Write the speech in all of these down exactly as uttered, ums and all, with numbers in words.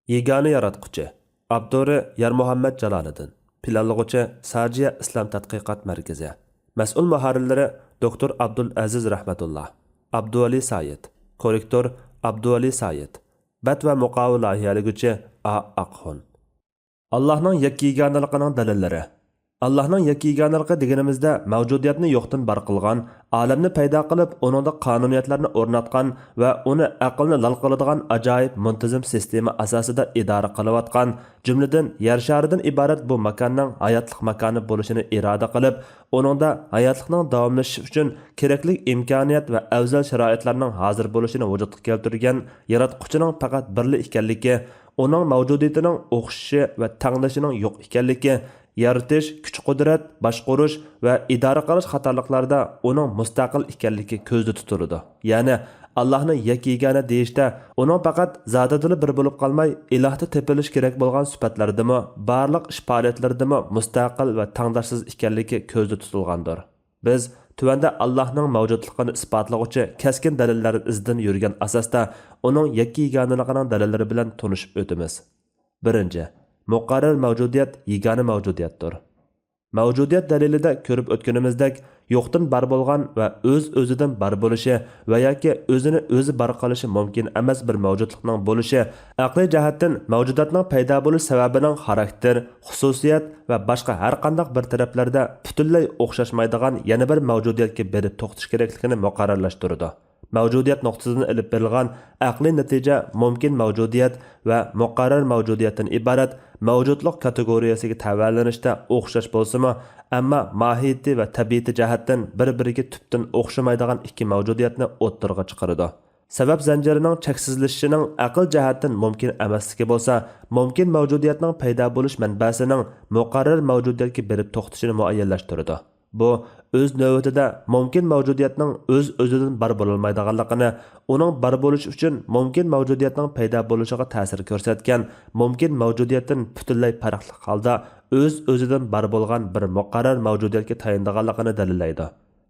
يېگانە ياراتقۇچى. ئاپتورى يارمۇھەممەت جالالىدىن. پىلانلىغۇچى ساجىيە ئىسلام تەتقىقات مەركىزى. مەسئۇل مۇھەررىرلىرى دوكتور ئابدۇل ئەزىز رەھمەتۇللا، ئابدۇۋەلى سايىت. كوررېكتور ئابدۇۋەلى سايىت. بەت ۋە مۇقاۋا لايىھەلىگۈچى ئا ئاقخۇن. ئاللاھنىڭ يەككە يېگانىلىقىنىڭ دەلىللىرى. ئاللاھنىڭ يەككە يېگانىلىقى دېگىنىمىزدە، مەۋجۇدىيەتنى يوقتىن بار قىلغان، ئالەمنى پەيدا قىلىپ، ئۇنىڭدا قانۇنىيەتلەرنى ئورناتقان ۋە ئۇنى ئەقىلنى لال قىلىدىغان ئاجايىپ مۇنتىزىم سىستېما ئاساسىدا ئىدارە قىلىۋاتقان، جۈملىدىن يەر شارىدىن ئىبارەت بۇ ماكاننىڭ ھاياتلىق ماكانى بولۇشىنى ئىرادە قىلىپ، ئۇنىڭدا ھاياتلىقنىڭ داۋاملىشىشى ئۈچۈن كېرەكلىك ئىمكانىيەت ۋە ئەۋزەل شارائىتلارنىڭ ھازىر بولۇشىنى ۋۇجۇدقا كەلتۈرگەن ياراتقۇچىنىڭ پەقەت بىرلا ئىكەنلىكى، ئۇنىڭ مەۋجۇدىيىتىنىڭ ئوخشىشى ۋە تەڭدىشىنىڭ يوق ئىكەنلىكى، يارىتىش، كۈچ-قۇدرەت، باشقۇرۇش ۋە ئىدارە قىلىش قاتارلىقلاردا ئۇنىڭ مۇستەقىل ئىكەنلىكى كۆزدە تۇتۇلىدۇ. يەنى، ئاللاھنى يەككە يېگانە دېيىشتە، ئۇنىڭ پەقەت زاتىدىلا بىر بولۇپ قالماي، ئىلاھتا تېپىلىش كېرەك بولغان سۈپەتلەردىمۇ، بارلىق ئىش پائالىيەتلىرىدىمۇ مۇستەقىل ۋە تەڭداشسىز ئىكەنلىكى كۆزدە تۇتۇلغاندۇر. بىز تۆۋەندە ئاللاھنىڭ مەۋجۇتلۇقىنى ئىسپاتلىغۇچى كەسكىن دەلىللەر ئىزىدىن يۈرگەن ئاساستا ئۇنىڭ يەككە يېگانىلىقىنىڭ دەلىللىرى بىلەن تونۇشۇپ ئۆتىمىز. بىرىنچى، مۇقەررەر مەۋجۇدىيەت يېگانە مەۋجۇدىيەتتۇر. مەۋجۇدىيەت دەلىلىدە كۆرۈپ ئۆتكىنىمىزدەك، يوقتىن بار بولغان ۋە ئۆز-ئۆزىدىن بار بولۇشى ۋە ياكى ئۆزىنى ئۆزى بار قىلىشى مۇمكىن ئەمەس بىر مەۋجۇتلۇقنىڭ بولۇشى ئەقلىي جەھەتتىن مەۋجۇداتنىڭ پەيدا بولۇش سەۋەبىنىڭ خاراكتېر، خۇسۇسىيەت ۋە باشقا ھەر قانداق بىر تەرەپلەردە پۈتۈنلەي ئوخشاشمايدىغان يەنە بىر مەۋجۇدىيەتكە بېرىپ توختىشى كېرەكلىكىنى مۇقەررەرلەشتۈرىدۇ. مەۋجۇدىيەت نۇقتىسىدىن ئېلىپ بېرىلغان ئەقلىي نەتىجە مۇمكىن مەۋجۇدىيەت ۋە مۇقەررەر مەۋجۇدىيەتتىن ئىبارەت مەۋجۇتلۇق كاتېگورىيەسىگە تەۋەلىنىشتە ئوخشاش بولسىمۇ، ئەمما ماھىيىتى ۋە تەبىئىتى جەھەتتىن بىر-بىرىگە تۈپتىن ئوخشىمايدىغان ئىككى مەۋجۇدىيەتنى ئوتتۇرىغا چىقىرىدۇ. سەۋەب زەنجىرىنىڭ چەكسىزلىشىشىنىڭ ئەقىل جەھەتتىن مۇمكىن ئەمەسلىكى بولسا، مۇمكىن مەۋجۇدىيەتنىڭ پەيدا بولۇش مەنبەسىنىڭ مۇقەررەر مەۋجۇدىيەتكە بېرىپ توختىشىنى مۇئەييەنلەشتۈرىدۇ. بۇ، ئۆز نۆۋىتىدە، مۇمكىن مەۋجۇدىيەتنىڭ ئۆز-ئۆزىدىن بار بولالمايدىغانلىقىنى، ئۇنىڭ بار بولۇشى ئۈچۈن مۇمكىن مەۋجۇدىيەتنىڭ پەيدا بولۇشىغا تەسىر كۆرسەتكەن مۇمكىن مەۋجۇدىيەتتىن پۈتۈنلەي پەرقلىق ھالدا ئۆز-ئۆزىدىن بار بولغان بىر مۇقەررەر مەۋجۇدىيەتكە تايىنىدىغانلىقىنى دەلىللەيدۇ.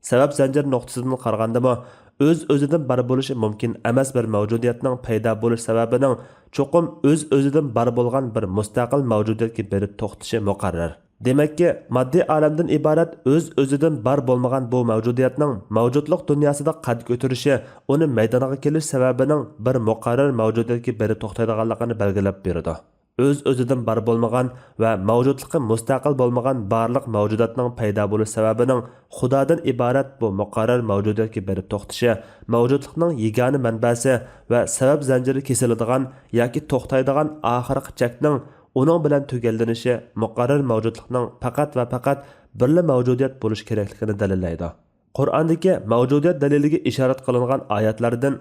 سەۋەب زەنجىرى نۇقتىسىدىن قارىغاندىمۇ، ئۆز-ئۆزىدىن بار بولۇشى مۇمكىن ئەمەس بىر مەۋجۇدىيەتنىڭ پەيدا بولۇش سەۋەبىنىڭ چوقۇم ئۆز-ئۆزىدىن بار بولغان بىر مۇستەقىل مەۋجۇدىيەتكە بېرىپ توختىشى مۇقەررەر. دېمەككى، ماددىي ئالەمدىن ئىبارەت ئۆز-ئۆزىدىن بار بولمىغان بۇ مەۋجۇدىيەتنىڭ مەۋجۇتلۇق دۇنياسىدا قەد كۆتۈرۈشى، ئۇنى مەيدانغا كېلىش سەۋەبىنىڭ بىر مۇقەررەر مەۋجۇدىيەتكە بېرىپ توختايدىغانلىقىنى بەلگىلەپ بېرىدۇ. ئۆز-ئۆزىدىن بار بولمىغان ۋە مەۋجۇتلۇقى مۇستەقىل بولمىغان بارلىق مەۋجۇداتنىڭ پەيدا بولۇش سەۋەبىنىڭ خۇدادىن ئىبارەت بۇ مۇقەررەر مەۋجۇدىيەتكە بېرىپ توختىشى، مەۋجۇتلۇقنىڭ يېگانە مەنبەسى ۋە سەۋەب زەنجىرى كېسىلىدىغان ياكى توختايدىغان ئاخىرقى چەكنىڭ ئۇنىڭ بىلەن تۈگەللىنىشى مۇقەررەر مەۋجۇتلۇقنىڭ پەقەت ۋە پەقەت بىرلا مەۋجۇدىيەت بولۇشى كېرەكلىكىنى دەلىللەيدۇ. قۇرئاندىكى مەۋجۇدىيەت دەلىلىگە ئىشارەت قىلىنغان ئايەتلەردىن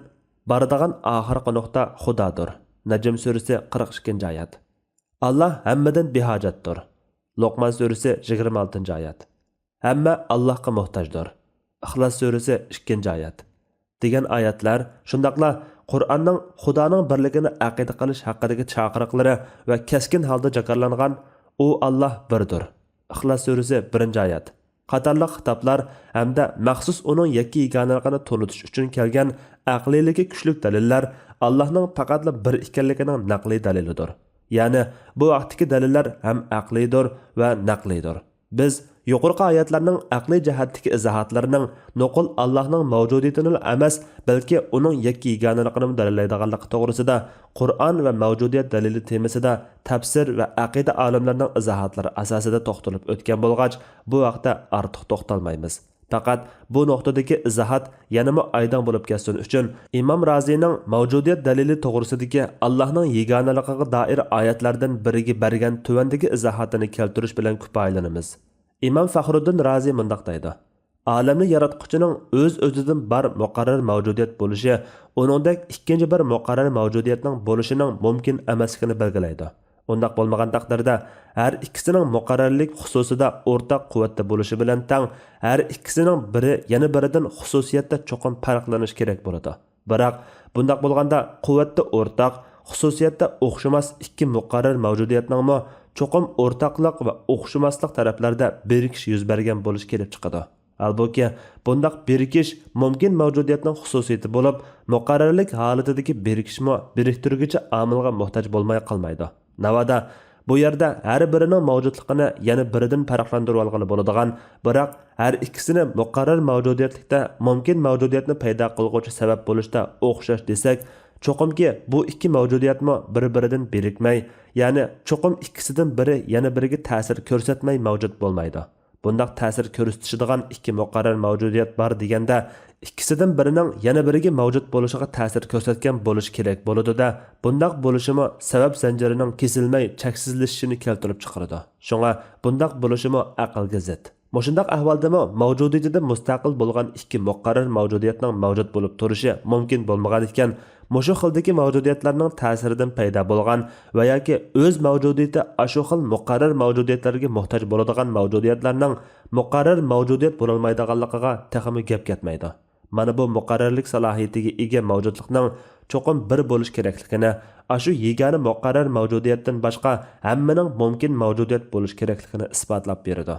بارىدىغان ئاخىرقى نۇقتا خۇدادۇر. نەجم سۈرىسى قىرىق ئىككىنچى ئايەت. ئاللا ھەممىدىن بىھاجەتتۇر. لوقمان سۈرىسى يىگىرمە ئالتىنچى ئايەت. ھەممە ئاللاھقا موھتاجدۇر. ئىخلاس سۈرىسى ئىككىنچى ئايەت. دېگەن ئايەتلەر، شۇنداقلا قۇرئاننىڭ خۇدانىڭ بىرلىكىنى ئەقىدە قىلىش ھەققىدىكى چاقىرىقلىرى ۋە كەسكىن ھالدا جاكارلانغان «ئۇ ئاللا بىردۇر»، ئىخلاس سۈرىسى بىرىنچى ئايەت، قاتارلىق خىتابلار ھەمدە مەخسۇس ئۇنىڭ يەككە يېگانىلىقىنى تونۇتۇش ئۈچۈن كەلگەن ئەقلىيلىكى كۈچلۈك دەلىللەر ئاللاھنىڭ پەقەتلا بىر ئىكەنلىكىنىڭ نەقلىي دەلىلىدۇر. يەنى، بۇ ھەقتىكى دەلىللەر ھەم ئەقلىيدۇر ۋە نەقلىيدۇر. بىز يۇقىرىقى ئايەتلەرنىڭ ئەقلىي جەھەتتىكى ئىزاھاتلىرىنىڭ نوقۇل ئاللاھنىڭ مەۋجۇدىيىتىنىلا ئەمەس، بەلكى ئۇنىڭ يەككە يېگانىلىقىنىمۇ دەلىللەيدىغانلىقى توغرىسىدا قۇرئان ۋە مەۋجۇدىيەت دەلىلى تېمىسىدا تەپسىر ۋە ئەقىدە ئالىملىرىنىڭ ئىزاھاتلىرى ئاساسىدا توختىلىپ ئۆتكەن بولغاچ، بۇ ھەقتە ئارتۇق توختالمايمىز. پەقەت بۇ نۇقتىدىكى ئىزاھات يەنىمۇ ئايدىڭ بولۇپ كەتسۇن ئۈچۈن، ئىمام رازىنىڭ مەۋجۇدىيەت دەلىلى توغرىسىدىكى ئاللاھنىڭ يېگانىلىقىغا دائىر ئايەتلەردىن بىرىگە بەرگەن تۆۋەندىكى ئىزاھاتىنى كەلتۈرۈش بىلەن كۇپايىلىنىمىز. ئىمام فەخرۇددىن رازى مۇنداق دەيدۇ: ئالەمنى ياراتقۇچىنىڭ ئۆز-ئۆزىدىن بار مۇقەررەر مەۋجۇدىيەت بولۇشى ئۇنىڭدەك ئىككىنچى بىر مۇقەررەر مەۋجۇدىيەتنىڭ بولۇشىنىڭ مۇمكىن ئەمەسلىكىنى بەلگىلەيدۇ. ئۇنداق بولمىغان تەقدىردە، ھەر ئىككىسىنىڭ مۇقەررەرلىك خۇسۇسىدا ئورتاق قۇۋۋەتتە بولۇشى بىلەن تەڭ، ھەر ئىككىسىنىڭ بىرى يەنە بىرىدىن خۇسۇسىيەتتە چوقۇم پەرقلىنىشى كېرەك بولىدۇ. بىراق، بۇنداق بولغاندا، قۇۋۋەتتە ئورتاق، خۇسۇسىيەتتە ئوخشىماس ئىككى مۇقەررەر مەۋجۇدىيەتنىڭمۇ چوقۇم ئورتاقلىق ۋە ئوخشىماسلىق تەرەپلەردە بىرىكىش يۈز بەرگەن بولۇشى كېلىپ چىقىدۇ. ھالبۇكى، بۇنداق بىرىكىش مۇمكىن مەۋجۇدىيەتنىڭ خۇسۇسىيىتى بولۇپ، مۇقەررەرلىك ھالىتىدىكى بىرىكىشمۇ بىرىكتۈرگۈچى ئامىلغا موھتاج بولماي قالمايدۇ. ناۋادا، بۇ يەردە ھەر بىرىنىڭ مەۋجۇتلۇقىنى يەنە بىرىدىن پەرقلەندۈرۈۋالغىلى بولىدىغان، بىراق ھەر ئىككىسىنى مۇقەررەر مەۋجۇدىيەتلىكتە مۇمكىن مەۋجۇدىيەتنى پەيدا قىلغۇچى سەۋەب بولۇشتا ئوخشاش دېسەك، چوقۇمكى بۇ ئىككى مەۋجۇدىيەتمۇ بىر-بىرىدىن بىرىكمەي، يەنى چوقۇم ئىككىسىدىن بىرى يەنە بىرىگە تەسىر كۆرسەتمەي مەۋجۇت بولمايدۇ. بۇنداق تەسىر كۆرسىتىشىدىغان ئىككى مۇقەررەر مەۋجۇدىيەت بار دېگەندە، ئىككىسىدىن بىرىنىڭ يەنە بىرىگە مەۋجۇت بولۇشىغا تەسىر كۆرسەتكەن بولۇشى كېرەك بولىدۇ-دە، بۇنداق بولۇشىمۇ سەۋەب زەنجىرىنىڭ كېسىلمەي چەكسىزلىشىشىنى كەلتۈرۈپ چىقىرىدۇ. شۇڭا بۇنداق بولۇشىمۇ ئەقىلگە زىت. مۇشۇنداق ئەھۋالدىمۇ مەۋجۇدىيىتىدىن مۇستەقىل بولغان ئىككى مۇقەررەر مەۋجۇدىيەتنىڭ مەۋجۇت بولۇپ تۇرۇشى مۇمكىن بولمىغانىكەن، مۇشۇ خىلدىكى مەۋجۇدىيەتلەرنىڭ تەسىرىدىن پەيدا بولغان ۋە ياكى ئۆز مەۋجۇدىيىتى ئاشۇ خىل مۇقەررەر مەۋجۇدىيەتلەرگە موھتاج بولىدىغان مەۋجۇدىيەتلەرنىڭ مۇقەررەر مەۋجۇدىيەت بولالمايدىغانلىقىغا تېخىمۇ گەپ كەتمەيدۇ. مانا بۇ مۇقەررەرلىك سالاھىيىتىگە ئىگە مەۋجۇتلۇقنىڭ چوقۇم بىر بولۇش كېرەكلىكىنى، ئاشۇ يېگانە مۇقەررەر مەۋجۇدىيەتتىن باشقا ھەممىنىڭ مۇمكىن مەۋجۇدىيەت بولۇش كېرەكلىكىنى ئىسپاتلاپ بېرىدۇ.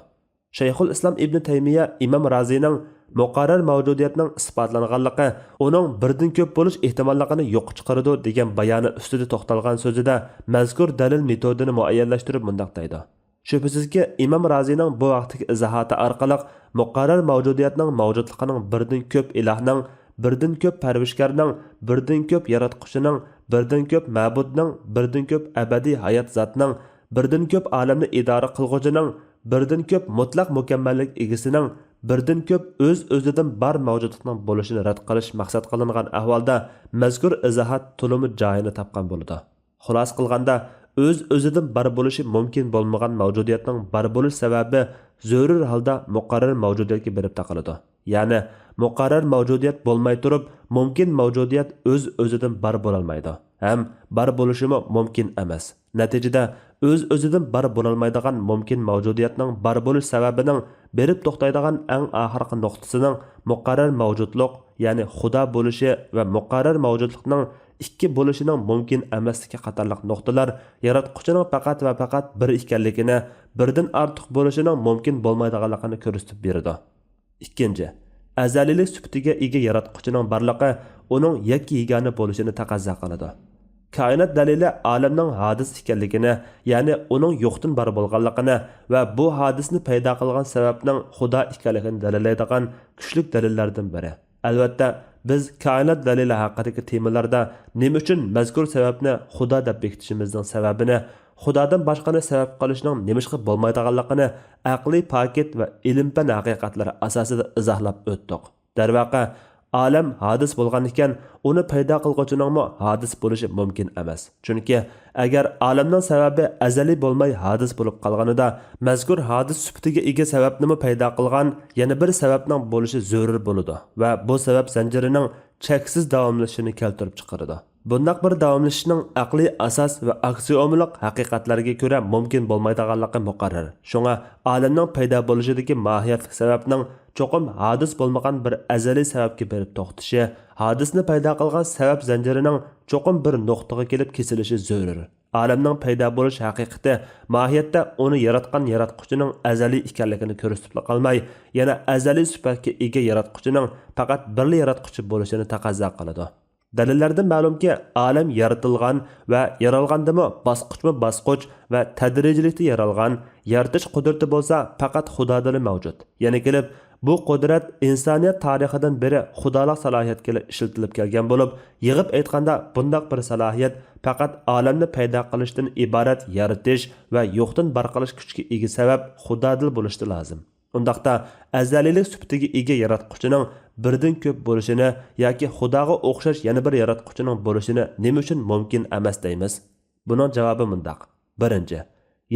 شەيخۇل ئىسلام ئىبنى تەيمىيە ئىمام رازىنىڭ مۇقەررەر مەۋجۇدىيەتنىڭ ئىسپاتلانغانلىقى، ئۇنىڭ بىردىن كۆپ بولۇش ئېھتىماللىقىنى يوققا چىقىرىدۇ دېگەن بايانى ئۈستىدە توختالغان سۆزىدە مەزكۇر دەلىل مېتودىنى مۇئەييەنلەشتۈرۈپ مۇنداق دەيدۇ. شۈبھىسىزكى، ئىمام رازىنىڭ بۇ ھەقتىكى ئىزاھاتى ئارقىلىق مۇقەررەر مەۋجۇدىيەتنىڭ مەۋجۇتلۇقىنىڭ بىردىن كۆپ ئىلاھنىڭ، بىردىن كۆپ پەرۋىشكارنىڭ، بىردىن كۆپ ياراتقۇچىنىڭ، بىردىن كۆپ مەبۇدنىڭ، بىردىن كۆپ ئەبەدىي ھايات زاتنىڭ، بىردىن كۆپ ئالەمنى ئىدارە قىلغۇچىنىڭ، بىردىن كۆپ مۇتلەق مۇكەممەللىك ئىگىسىنىڭ، بىردىن كۆپ ئۆز-ئۆزىدىن بار مەۋجۇتلۇقنىڭ بولۇشىنى رەت قىلىش مەقسەت قىلىنغان ئەھۋالدا مەزكۇر ئىزاھات تولىمۇ جايىنى تاپقان بولىدۇ. خۇلاسە قىلغاندا، ئۆز-ئۆزىدىن بار بولۇشى مۇمكىن بولمىغان مەۋجۇدىيەتنىڭ بار بولۇش سەۋەبى زۆرۈر ھالدا مۇقەررەر مەۋجۇدىيەتكە بېرىپ تاقىلىدۇ. يەنى، مۇقەررەر مەۋجۇدىيەت بولماي تۇرۇپ، مۇمكىن مەۋجۇدىيەت ئۆز-ئۆزىدىن بار بولالمايدۇ ھەم بار بولۇشىمۇ مۇمكىن ئەمەس. نەتىجىدە، ئۆز-ئۆزىدىن بار بولالمايدىغان مۇمكىن مەۋجۇدىيەتنىڭ بار بولۇش سەۋەبىنىڭ بېرىپ توختايدىغان ئەڭ ئاخىرقى نۇقتىسىنىڭ مۇقەررەر مەۋجۇتلۇق، يەنى خۇدا بولۇشى ۋە مۇقەررەر مەۋجۇتلۇقنىڭ ئىككى بولۇشىنىڭ مۇمكىن ئەمەسلىكى قاتارلىق نۇقتىلار ياراتقۇچىنىڭ پەقەت ۋە پەقەت بىر ئىكەنلىكىنى، بىردىن ئارتۇق بولۇشىنىڭ مۇمكىن بولمايدىغانلىقىنى كۆرسىتىپ بېرىدۇ. ئىككىنچى، ئەزەلىيلىك سۈپىتىگە ئىگە ياراتقۇچىنىڭ بارلىقى ئۇنىڭ يەككە يېگانە بولۇشىنى تەقەززا قىلىدۇ. كائىنات دەلىلى ئالەمنىڭ ھادىس ئىكەنلىكىنى، يەنى ئۇنىڭ يوقتىن بار بولغانلىقىنى ۋە بۇ ھادىسنى پەيدا قىلغان سەۋەبنىڭ خۇدا ئىكەنلىكىنى دەلىللەيدىغان كۈچلۈك دەلىللەردىن بىرى. ئەلۋەتتە، بىز كائىنات دەلىلى ھەققىدىكى تېمىلاردا نېمە ئۈچۈن مەزكۇر سەۋەبنى خۇدا دەپ بېكىتىشىمىزنىڭ سەۋەبىنى، خۇدادىن باشقىنى سەۋەب قىلىشنىڭ نېمىشقا بولمايدىغانلىقىنى ئەقلىي پاكىت ۋە ئىلىم-پەن ھەقىقەتلىرى ئاساسىدا ئىزاھلاپ ئۆتتۇق. دەرۋەقە، ئالەم ھادىس بولغان ئىكەن، ئۇنى پەيدا قىلغۇچىنىڭمۇ ھادىس بولۇشى مۇمكىن ئەمەس. چۈنكى ئەگەر ئالەمنىڭ سەۋەبى ئەزەلىي بولماي ھادىس بولۇپ قالغىنىدا، مەزكۇر ھادىس سۈپىتىگە ئىگە سەۋەبنىمۇ پەيدا قىلغان يەنە بىر سەۋەبنىڭ بولۇشى زۆرۈر بولىدۇ ۋە بۇ سەۋەب زەنجىرىنىڭ چەكسىز داۋاملىشىشىنى كەلتۈرۈپ چىقىرىدۇ. بۇنداق بىر داۋاملىشىشنىڭ ئەقلىي ئاساس ۋە ئاكسىيومىلىق ھەقىقەتلەرگە كۆرە مۇمكىن بولمايدىغانلىقى مۇقەررەر. شۇڭا ئالەمنىڭ پەيدا بولۇشىدىكى ماھىيەتلىك سەۋەبنىڭ چوقۇم ھادىس بولمىغان بىر ئەزەلىي سەۋەبكە بېرىپ توختىشى، ھادىسنى پەيدا قىلغان سەۋەب زەنجىرىنىڭ چوقۇم بىر نۇقتىغا كېلىپ كېسىلىشى زۆرۈر. ئالەمنىڭ پەيدا بولۇش ھەقىقىتى ماھىيەتتە ئۇنى ياراتقان ياراتقۇچىنىڭ ئەزەلىي ئىكەنلىكىنى كۆرسىتىپلا قالماي، يەنە ئەزەلىي سۈپەتكە ئىگە ياراتقۇچىنىڭ پەقەت بىرلا ياراتقۇچى بولۇشىنى تەقەززا قىلىدۇ. دەلىللەردىن مەلۇمكى، ئالەم يارىتىلغان ۋە يارالغاندىمۇ باسقۇچمۇ باسقۇچ ۋە تەدرىجىيلىكتە يارالغان، يارىتىش قۇدرىتى بولسا پەقەت خۇدادىلا مەۋجۇت. يەنە كېلىپ، بۇ قۇدرەت ئىنسانىيەت تارىخىدىن بېرى خۇدالىق سالاھىيەتكىلا ئىشلىتىلىپ كەلگەن بولۇپ، يىغىپ ئېيتقاندا، بۇنداق بىر سالاھىيەت پەقەت ئالەمنى پەيدا قىلىشتىن ئىبارەت يارىتىش ۋە يوقتىن بار قىلىش كۈچىگە ئىگە سەۋەب خۇدادىلا بولۇشى لازىم. ئۇنداقتا، ئەزەلىيلىك سۈپىتىگە ئىگە ياراتقۇچىنىڭ بىردىن كۆپ بولۇشىنى ياكى خۇداغا ئوخشاش يەنە بىر ياراتقۇچىنىڭ بولۇشىنى نېمە ئۈچۈن مۇمكىن ئەمەس دەيمىز؟ بۇنىڭ جاۋابى مۇنداق. بىرىنچى،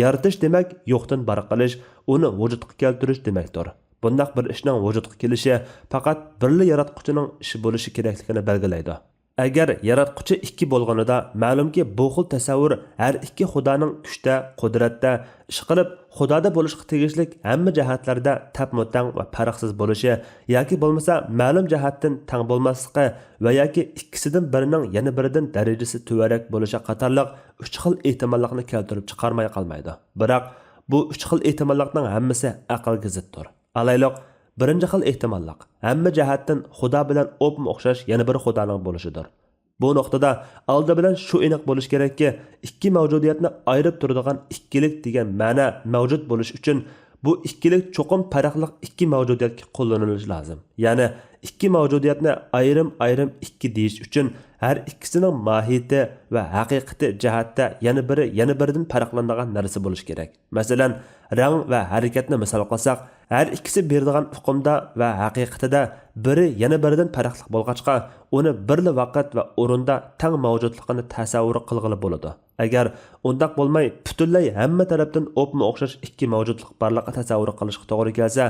يارىتىش دېمەك يوقتىن بار قىلىش، ئۇنى ۋۇجۇدقا كەلتۈرۈش دېمەكتۇر. بۇنداق بىر ئىشنىڭ ۋۇجۇدقا كېلىشى پەقەت بىرلا ياراتقۇچىنىڭ ئىشى بولۇشى كېرەكلىكىنى بەلگىلەيدۇ. ئەگەر ياراتقۇچى ئىككى بولغىنىدا، مەلۇمكى، بۇ خىل تەسەۋۋۇر ھەر ئىككى خۇدانىڭ كۈچتە، قۇدرەتتە، ئىشقىلىپ، خۇدادا بولۇشقا تېگىشلىك ھەممە جەھەتلەردە تەپمۇتەڭ ۋە پەرقسىز بولۇشى ياكى بولمىسا مەلۇم جەھەتتىن تەڭ بولماسلىقى ۋە ياكى ئىككىسىدىن بىرىنىڭ يەنە بىرىدىن دەرىجىسى تۆۋەنرەك بولۇشى قاتارلىق ئۈچ خىل ئېھتىماللىقنى كەلتۈرۈپ چىقارماي قالمايدۇ. بىراق، بۇ ئۈچ خىل ئېھتىماللىقنىڭ ھەممىسى ئەقىلگە زىتتۇر. ئالايلۇق، بىرىنچى خىل ئېھتىماللىق، ھەممە جەھەتتىن خۇدا بىلەن ئوپمۇ ئوخشاش يەنە بىر خۇدانىڭ بولۇشىدۇر. بۇ نۇقتىدا ئالدى بىلەن شۇ ئېنىق بولۇشى كېرەككى، ئىككى مەۋجۇدىيەتنى ئايرىپ تۇرىدىغان ئىككىلىك دېگەن مەنە مەۋجۇت بولۇش ئۈچۈن، بۇ ئىككىلىك چوقۇم پەرقلىق ئىككى مەۋجۇدىيەتكە قوللىنىلىشى لازىم. يەنى ئىككى مەۋجۇدىيەتنى ئايرىم-ئايرىم ئىككى دېيىش ئۈچۈن، ھەر ئىككىسىنىڭ ماھىيىتى ۋە ھەقىقىتى جەھەتتە يەنە بىرى يەنە بىرىدىن پەرقلىنىدىغان نەرسە بولۇشى كېرەك. مەسىلەن، رەڭ ۋە ھەرىكەتنى مىسال قىلساق، ھەر ئىككىسى بېرىدىغان ئۇقۇمدا ۋە ھەقىقىتىدە بىرى يەنە بىرىدىن پەرقلىق بولغاچقا، ئۇنى بىرلا ۋاقىت ۋە ئورۇندا تەڭ مەۋجۇتلۇقىنى تەسەۋۋۇر قىلغىلى بولىدۇ. ئەگەر ئۇنداق بولماي، پۈتۈنلەي ھەممە تەرەپتىن ئوپمۇ ئوخشاش ئىككى مەۋجۇتلۇق بارلىقى تەسەۋۋۇر قىلىشقا توغرا كەلسە،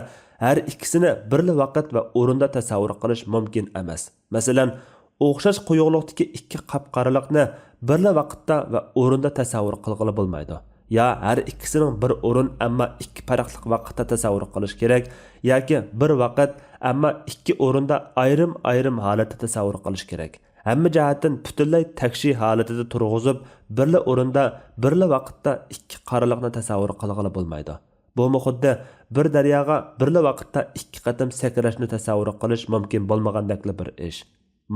ھەر ئىككىسىنى بىرلا ۋاقىت ۋە ئورۇندا تەسەۋۋۇر قىلىش مۇمكىن ئەمەس. مەسىلەن، ئوخشاش قويۇقلۇقتىكى ئىككى قاپقارىلىقنى بىرلا ۋاقىتتا ۋە ئورۇندا تەسەۋۋۇر قىلغىلى بولمايدۇ. يا ھەر ئىككىسىنىڭ بىر ئورۇن، ئەمما ئىككى پەرقلىق ۋاقىتتا تەسەۋۋۇر قىلىش كېرەك، ياكى بىر ۋاقىت، ئەمما ئىككى ئورۇندا ئايرىم-ئايرىم ھالەتتە تەسەۋۋۇر قىلىش كېرەك. ھەممە جەھەتتىن پۈتۈنلەي تەكشى ھالىتىدە تۇرغۇزۇپ، بىرلا ئورۇندا، بىرلا ۋاقىتتا ئىككى قارىلىقنى تەسەۋۋۇر قىلغىلى بولمايدۇ. بۇمۇ خۇددى بىر دەرياغا بىرلا ۋاقىتتا ئىككى قېتىم سەكرەشنى تەسەۋۋۇر قىلىش مۇمكىن بولمىغاندەكلا بىر ئىش.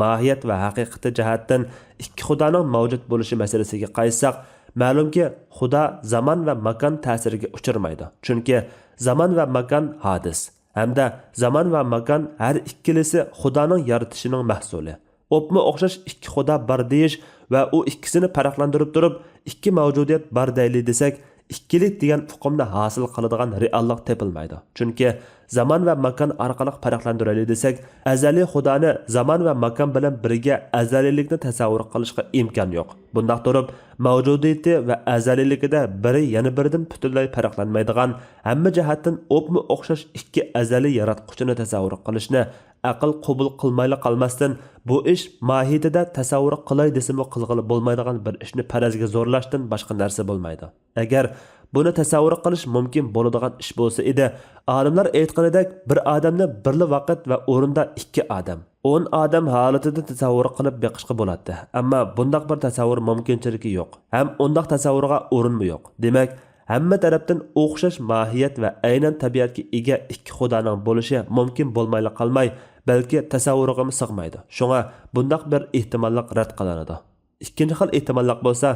ماھىيەت ۋە ھەقىقىتى جەھەتتىن ئىككى خۇدانىڭ مەۋجۇت بولۇشى مەسىلىسىگە قايتساق، مەلۇمكى، خۇدا زامان ۋە ماكان تەسىرىگە ئۇچرىمايدۇ. چۈنكى زامان ۋە ماكان ھادىس ھەمدە زامان ۋە ماكان ھەر ئىككىلىسى خۇدانىڭ يارىتىشىنىڭ مەھسۇلى. ئوپمۇ ئوخشاش ئىككى خۇدا بار دېيىش ۋە ئۇ ئىككىسىنى پەرقلەندۈرۈپ تۇرۇپ، ئىككى مەۋجۇدىيەت بار دەيلى دېسەك، ئىككىلىك دېگەن ئۇقۇمنى ھاسىل قىلىدىغان رېئاللىق تېپىلمايدۇ. چۈنكى زامان ۋە ماكان ئارقىلىق پەرقلەندۈرەيلى دېسەك، ئەزەلىي خۇدانى زامان ۋە ماكان بىلەن بىرگە ئەزەلىيلىكنى تەسەۋۋۇر قىلىشقا ئىمكان يوق. بۇنداق تۇرۇپ، مەۋجۇدىيىتى ۋە ئەزەلىيلىكىدە بىرى يەنە بىرىدىن پۈتۈنلەي پەرقلەنمەيدىغان، ھەممە جەھەتتىن ئوپمۇ ئوخشاش ئىككى ئەزەلىي ياراتقۇچىنى تەسەۋۋۇر قىلىشنى ئەقىل قوبۇل قىلمايلا قالماستىن، بۇ ئىش ماھىيىتىدە تەسەۋۋۇر قىلاي دېسىمۇ قىلغىلى بولمايدىغان بىر ئىشنى پەرەزگە زورلاشتىن باشقا نەرسە بولمايدۇ. ئەگەر بۇنى تەسەۋۋۇر قىلىش مۇمكىن بولىدىغان ئىش بولسا ئىدى، ئالىملار ئېيتقىنىدەك، بىر ئادەمنى بىرلا ۋاقىت ۋە ئورۇندا ئىككى ئادەم، ئون ئادەم ھالىتىدە تەسەۋۋۇر قىلىپ بېقىشقا بولاتتى. ئەمما بۇنداق بىر تەسەۋۋۇر مۇمكىنچىلىكى يوق ھەم ئۇنداق تەسەۋۋۇرغا ئورۇنمۇ يوق. دېمەك، ھەممە تەرەپتىن ئوخشاش ماھىيەت ۋە ئەينەن تەبىئەتكە ئىگە ئىككى خۇدانىڭ بولۇشى مۇمكىن بولمايلا قالماي، بەلكى تەسەۋۋۇرغىمۇ سىغمايدۇ. شۇڭا بۇنداق بىر ئېھتىماللىق رەت قىلىنىدۇ. ئىككىنچى خىل ئېھتىماللىق بولسا،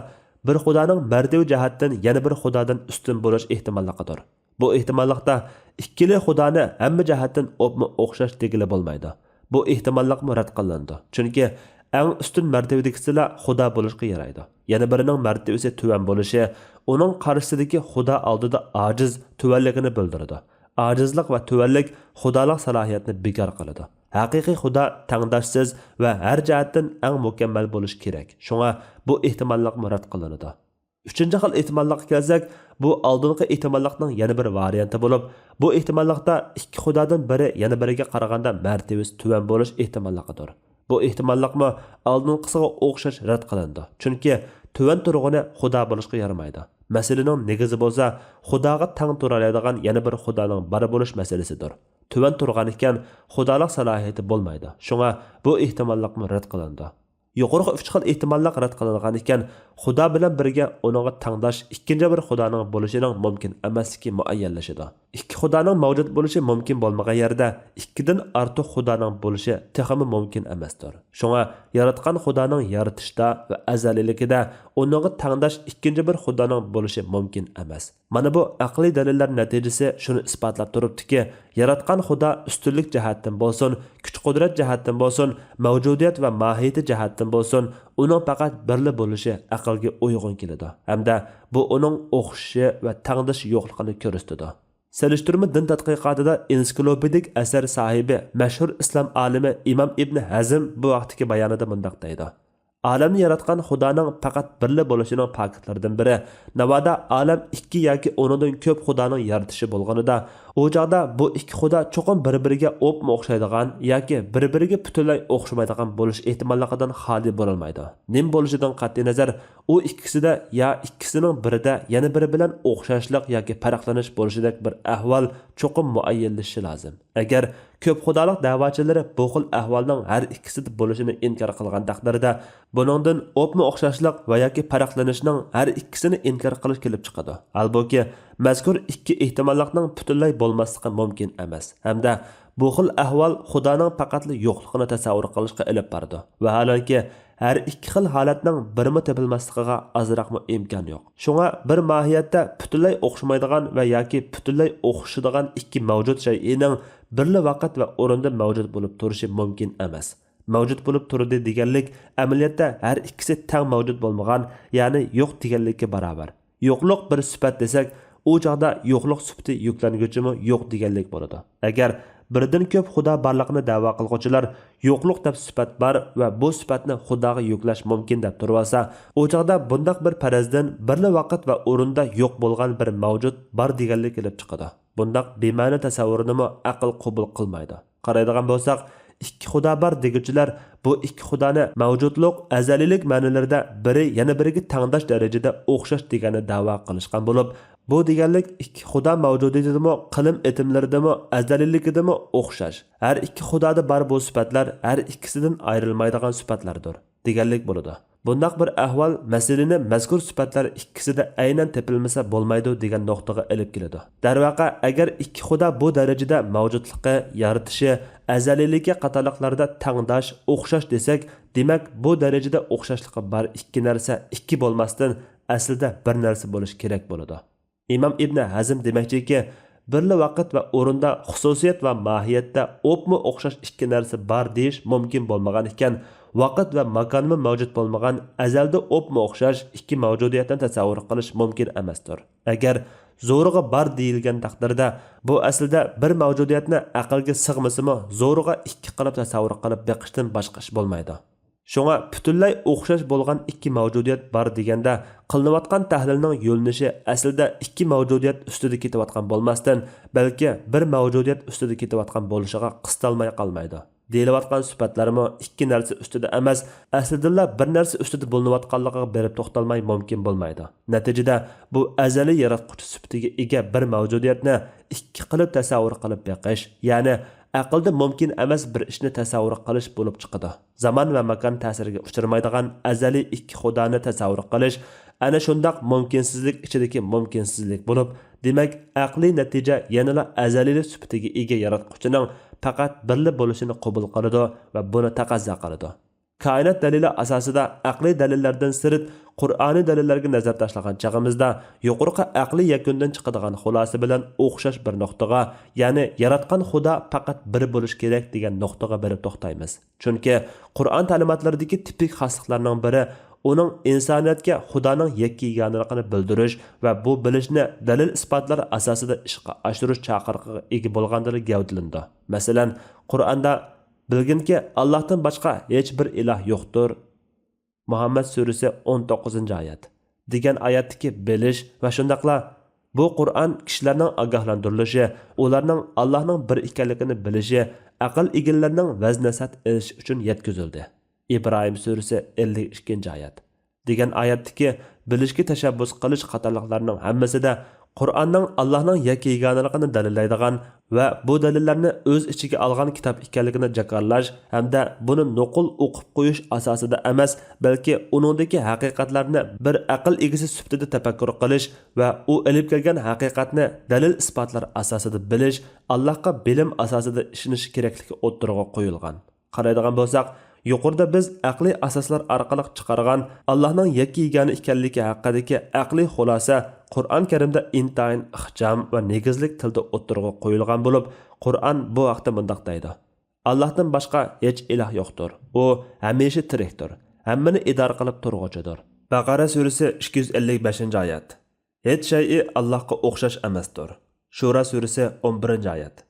بىر خۇدانىڭ مەرتىۋە جەھەتتىن يەنە بىر خۇدادىن ئۈستۈن بولۇش ئېھتىماللىقىدۇر. بۇ ئېھتىماللىقتا ئىككىلى خۇدانى ھەممە جەھەتتىن ئوپمۇ ئوخشاش دېگىلى بولمايدۇ. بۇ ئېھتىماللىقمۇ رەت قىلىنىدۇ. چۈنكى ئەڭ ئۈستۈن مەرتىۋىدىكىسىلا خۇدا بولۇشقا يارايدۇ. يەنە بىرىنىڭ مەرتىۋىسى تۆۋەن بولۇشى ئۇنىڭ قارشىسىدىكى خۇدا ئالدىدا ئاجىز، تۆۋەنلىكىنى بىلدۈرىدۇ. ئاجىزلىق ۋە تۆۋەنلىك خۇدالىق سالاھىيەتنى بىكار قىلىدۇ. ھەقىقىي خۇدا تەڭداشسىز ۋە ھەر جەھەتتىن ئەڭ مۇكەممەل بولۇشى كېرەك. شۇڭا بۇ ئېھتىماللىقمۇ رەت قىلىنىدۇ. ئۈچىنچى خىل ئېھتىماللىققا كەلسەك، بۇ ئالدىنقى ئېھتىماللىقنىڭ يەنە بىر ۋارىيانتى بولۇپ، بۇ ئېھتىماللىقتا ئىككى خۇدادىن بىرى يەنە بىرىگە قارىغاندا مەرتىۋىسى تۆۋەن بولۇش ئېھتىماللىقىدۇر. بۇ ئېھتىماللىقمۇ ئالدىنقىسىغا ئوخشاش رەت قىلىنىدۇ. چۈنكى تۆۋەن تۇرغىنى خۇدا بولۇشقا يارىمايدۇ. مەسىلىنىڭ نېگىزى بولسا خۇداغا تەڭ تۇرالايدىغان يەنە بىر خۇدانىڭ بار بولۇش مەسىلىسىدۇر. تۆۋەن تۇرغان ئىكەن، خۇدالىق سالاھىيىتى بولمايدۇ. شۇڭا بۇ ئېھتىماللىقمۇ رەت قىلىنىدۇ. يۇقىرىقى ئۈچ خىل ئېھتىماللىق رەت قىلىنغان ئىكەن، خۇدا بىلەن بىرگە ئۇنىڭغا تەڭداش ئىككىنچى بىر خۇدانىڭ بولۇشىنىڭ مۇمكىن ئەمەسلىكى مۇئەييەنلىشىدۇ. ئىككى خۇدانىڭ مەۋجۇت بولۇشى مۇمكىن بولمىغان يەردە ئىككىدىن ئارتۇق خۇدانىڭ بولۇشى تېخىمۇ مۇمكىن ئەمەستۇر. شۇڭا ياراتقان خۇدانىڭ يارىتىشتا ۋە ئەزەلىيلىكىدە ئۇنىڭغا تەڭداش ئىككىنچى بىر خۇدانىڭ بولۇشى مۇمكىن ئەمەس. مانا بۇ ئەقلىي دەلىللەر نەتىجىسى شۇنى ئىسپاتلاپ تۇرۇپتۇكى، ياراتقان خۇدا ئۈستۈنلۈك جەھەتتىن بولسۇن، كۈچ-قۇدرەت جەھەتتىن بولسۇن، مەۋجۇدىيەت ۋە ماھىيىتى جەھەتتىن بولسۇن، ئۇنىڭ پەقەت بىرلا بولۇشى ئەقىلگە ئۇيغۇن كېلىدۇ ھەمدە بۇ ئۇنىڭ ئوخشىشى ۋە تەڭدىشى يوقلۇقىنى كۆرسىتىدۇ. سېلىشتۇرما دىن تەتقىقاتىدا ئېنسىكلوپېدىك ئەسەر ساھىبى، مەشھۇر ئىسلام ئالىمى ئىمام ئىبن ھەزم بۇ ھەقتىكى بايانىدا مۇنداق دەيدۇ: ئالەمنى ياراتقان خۇدانىڭ پەقەت بىرلا بولۇشىنىڭ پاكىتلىرىدىن بىرى، ناۋادا ئالەم ئىككى ياكى ئۇنىڭدىن كۆپ خۇدانىڭ يارىتىشى بولغىنىدا، ئۇ چاغدا بۇ ئىككى خۇدا چوقۇم بىر-بىرىگە ئوپمۇ ئوخشايدىغان ياكى بىر-بىرىگە پۈتۈنلەي ئوخشىمايدىغان بولۇش ئېھتىماللىقىدىن خالىي بولالمايدۇ. نېمە بولۇشىدىن قەتئىينەزەر، ئۇ ئىككىسىدە يا ئىككىسىنىڭ بىرىدە يەنە بىرى بىلەن ئوخشاشلىق ياكى پەرقلىنىش بولۇشىدەك بىر ئەھۋال چوقۇم مۇئەييەنلىشىشى لازىم. ئەگەر كۆپ خۇدالىق دەۋاچىلىرى بۇ خىل ئەھۋالنىڭ ھەر ئىككىسىدە بولۇشىنى ئىنكار قىلغان تەقدىردە، بۇنىڭدىن ئوپمۇ ئوخشاشلىق ۋە ياكى پەرقلىنىشنىڭ ھەر ئىككىسىنى ئىنكار قىلىش كېلىپ چىقىدۇ. ھالبۇكى، مەزكۇر ئىككى ئېھتىماللىقنىڭ پۈتۈنلەي بولماسلىقى مۇمكىن ئەمەس ھەمدە بۇ خىل ئەھۋال خۇدانىڭ پەقەتلا يوقلۇقىنى تەسەۋۋۇر قىلىشقا ئېلىپ بارىدۇ. ۋەھالەنكى، ھەر ئىككى خىل ھالەتنىڭ بىرىمۇ تېپىلماسلىقىغا ئازراقمۇ ئىمكان يوق. شۇڭا بىر ماھىيەتتە پۈتۈنلەي ئوخشىمايدىغان ۋە ياكى پۈتۈنلەي ئوخشىشىدىغان ئىككى مەۋجۇت شەيئىنىڭ بىرلا ۋاقىت ۋە ئورۇندا مەۋجۇت بولۇپ تۇرۇشى مۇمكىن ئەمەس. مەۋجۇت بولۇپ تۇردى دېگەنلىك ئەمەلىيەتتە ھەر ئىككىسى تەڭ مەۋجۇت بولمىغان، يەنى يوق دېگەنلىككە باراۋەر. يوقلۇق بىر سۈپەت دېسەك، ئۇ چاغدا يوقلۇق سۈپىتى يۈكلەنگۈچىمۇ يوق دېگەنلىك بولىدۇ. ئەگەر بىردىن كۆپ خۇدا بارلىقىنى دەۋا قىلغۇچىلار يوقلۇق دەپ سۈپەت بار ۋە بۇ سۈپەتنى خۇداغا يۈكلەش مۇمكىن دەپ تۇرۇۋالسا، ئۇ چاغدا بۇنداق بىر پەرەزدىن بىرلا ۋاقىت ۋە ئورۇندا يوق بولغان بىر مەۋجۇت بار دېگەنلىك كېلىپ چىقىدۇ. بۇنداق بىمەنە تەسەۋۋۇرنىمۇ ئەقىل قوبۇل قىلمايدۇ. قارايدىغان بولساق، ئىككى خۇدا بار دېگۈچىلەر بۇ ئىككى خۇدانى مەۋجۇتلۇق، ئەزەلىيلىك مەنىلىرىدە بىرى يەنە بىرىگە تەڭداش دەرىجىدە ئوخشاش دېگەننى دەۋا قىلىشقان بولۇپ، بۇ دېگەنلىك ئىككى خۇدا مەۋجۇدىيىتىدىمۇ، قىلىم ئېتىملىرىدىمۇ، ئەزەلىيلىكىدىمۇ ئوخشاش. ھەر ئىككى خۇدادا بار بۇ سۈپەتلەر ھەر ئىككىسىدىن ئايرىلمايدىغان سۈپەتلەردۇر دېگەنلىك بولىدۇ. بۇنداق بىر ئەھۋال مەسىلىنى مەزكۇر سۈپەتلەر ئىككىسىدە ئەينەن تېپىلمىسا بولمايدۇ دېگەن نۇقتىغا ئېلىپ كېلىدۇ. دەرۋەقە، ئەگەر ئىككى خۇدا بۇ دەرىجىدە مەۋجۇتلۇقى، يارىتىشى، ئەزەلىيلىكى قاتارلىقلاردا تەڭداش، ئوخشاش دېسەك، دېمەك، بۇ دەرىجىدە ئوخشاشلىقى بار ئىككى نەرسە ئىككى بولماستىن، ئەسلىدە بىر نەرسە بولۇشى كېرەك بولىدۇ. ئىمام ئىبنى ھەزم دېمەكچىكى، بىرلا ۋاقىت ۋە ئورۇندا خۇسۇسىيەت ۋە ماھىيەتتە ئوپمۇ ئوخشاش ئىككى نەرسە بار دېيىش مۇمكىن بولمىغان ئىكەن، ۋاقىت ۋە ماكانمۇ مەۋجۇت بولمىغان ئەزەلدە ئوپمۇ ئوخشاش ئىككى مەۋجۇدىيەتنى تەسەۋۋۇر قىلىش مۇمكىن ئەمەستۇر. ئەگەر زورىغا بار دېيىلگەن تەقدىردە، بۇ ئەسلىدە بىر مەۋجۇدىيەتنى ئەقىلگە سىغمىسىمۇ، زورىغا ئىككى قىلىپ تەسەۋۋۇر قىلىپ بېقىشتىن باشقا ئىش بولمايدۇ. شۇڭا پۈتۈنلەي ئوخشاش بولغان ئىككى مەۋجۇدىيەت بار دېگەندە، قىلىنىۋاتقان تەھلىلنىڭ يۆنىلىشى ئەسلىدە ئىككى مەۋجۇدىيەت ئۈستىدە كېتىۋاتقان بولماستىن، بەلكى بىر مەۋجۇدىيەت ئۈستىدە كېتىۋاتقان بولۇشىغا قىستالماي قالمايدۇ. دېيىلىۋاتقان سۈپەتلەرمۇ ئىككى نەرسە ئۈستىدە ئەمەس، ئەسلىدىنلا بىر نەرسە ئۈستىدە بولۇنۇۋاتقانلىقىغا بېرىپ توختالماي مۇمكىن بولمايدۇ. نەتىجىدە، بۇ ئەزەلىي ياراتقۇچى سۈپىتىگە ئىگە بىر مەۋجۇدىيەتنى ئىككى قىلىپ تەسەۋۋۇر قىلىپ بېقىش، يەنى ئەقىلدە مۇمكىن ئەمەس بىر ئىشنى تەسەۋۋۇر قىلىش بولۇپ چىقىدۇ. زامان ۋە ماكان تەسىرىگە ئۇچرىمايدىغان ئەزەلىي ئىككى خۇدانى تەسەۋۋۇر قىلىش ئەنە شۇنداق مۇمكىنسىزلىك ئىچىدىكى مۇمكىنسىزلىك بولۇپ، دېمەك، ئەقلىي نەتىجە يەنىلا ئەزەلىيلىك سۈپىتىگە ئىگە ياراتقۇچىنىڭ پەقەت بىرلا بولۇشىنى قوبۇل قىلىدۇ ۋە بۇنى تەقەززا قىلىدۇ. كائىنات دەلىلى ئاساسىدا ئەقلىي دەلىللەردىن سىرت، قۇرئانىي دەلىللەرگە نەزەر تاشلىغان چېغىمىزدا، يۇقىرىقى ئەقلىي يەكۈندىن چىقىدىغان خۇلاسە بىلەن ئوخشاش بىر نۇقتىغا، يەنى ياراتقان خۇدا پەقەت بىر بولۇشى كېرەك دېگەن نۇقتىغا بېرىپ توختايمىز. چۈنكى قۇرئان تەلىماتلىرىدىكى تىپىك خاسلىقلارنىڭ بىرى ئۇنىڭ ئىنسانىيەتكە خۇدانىڭ يەككە يېگانىلىقىنى بىلدۈرۈش ۋە بۇ بىلىشنى دەلىل-ئىسپاتلار ئاساسىدا ئىشقا ئاشۇرۇش چاقىرىقىغا ئىگە بولغاندىلا گەۋدىلىنىدۇ. مەسىلەن، قۇرئاندا، «بىلگىنكى، ئاللاھتىن باشقا ھېچ بىر ئىلاھ يوقتۇر.» مۇھەممەد سۈرىسى ئون توققۇزىنچى ئايەت. دېگەن ئايەتتىكى بىلىش ۋە شۇنداقلا بۇ قۇرئان كىشىلەرنىڭ ئاگاھلاندۇرۇلۇشى، ئۇلارنىڭ ئاللاھنىڭ بىر ئىكەنلىكىنى بىلىشى، ئەقىل ئىگىلىرىنىڭ ۋەز-نەسىھەت ئېلىشى ئۈچۈن يەتكۈزۈلدى. ئىبراھىم سۈرىسى ئەللىك ئىككىنچى ئايەت. دېگەن ئايەتتىكى بىلىشكە تەشەببۇس قىلىش قاتارلىقلارنىڭ ھەممىسىدە قۇرئاننىڭ ئاللاھنىڭ يەككە يېگانىلىقىنى دەلىللەيدىغان ۋە بۇ دەلىللەرنى ئۆز ئىچىگە ئالغان كىتاب ئىكەنلىكىنى جاكارلاش ھەمدە بۇنى نوقۇل ئوقۇپ قويۇش ئاساسىدا ئەمەس، بەلكى ئۇنىڭدىكى ھەقىقەتلەرنى بىر ئەقىل ئىگىسى سۈپىتىدە تەپەككۇر قىلىش ۋە ئۇ ئېلىپ كەلگەن ھەقىقەتنى دەلىل-ئىسپاتلار ئاساسىدا بىلىش، ئاللاھقا بىلىم ئاساسىدا ئىشىنىش كېرەكلىكى ئوتتۇرىغا قويۇلغان. قارايدىغان بولساق، يۇقىرىدا بىز ئەقلىي ئاساسلار ئارقىلىق چىقارغان ئاللاھنىڭ يەككە يېگانە ئىكەنلىكى ھەققىدىكى ئەقلىي خۇلاسە قۇرئان كەرىمدە ئىنتايىن ئىخچام ۋە نېگىزلىك تىلدا ئوتتۇرىغا قويۇلغان بولۇپ، قۇرئان بۇ ھەقتە مۇنداق دەيدۇ: «ئاللاھتىن باشقا ھېچ ئىلاھ يوقتۇر. ئۇ ھەمىشە تىرىكتۇر، ھەممىنى ئىدارە قىلىپ تۇرغۇچىدۇر.» بەقەرە سۈرىسى ئىككى يۈز ئەللىك بەشىنچى ئايەت. «ھېچ شەيئى ئاللاھقا ئوخشاش ئەمەستۇر.» شۇرا سۈرىسى ئون بىرىنچى ئايەت.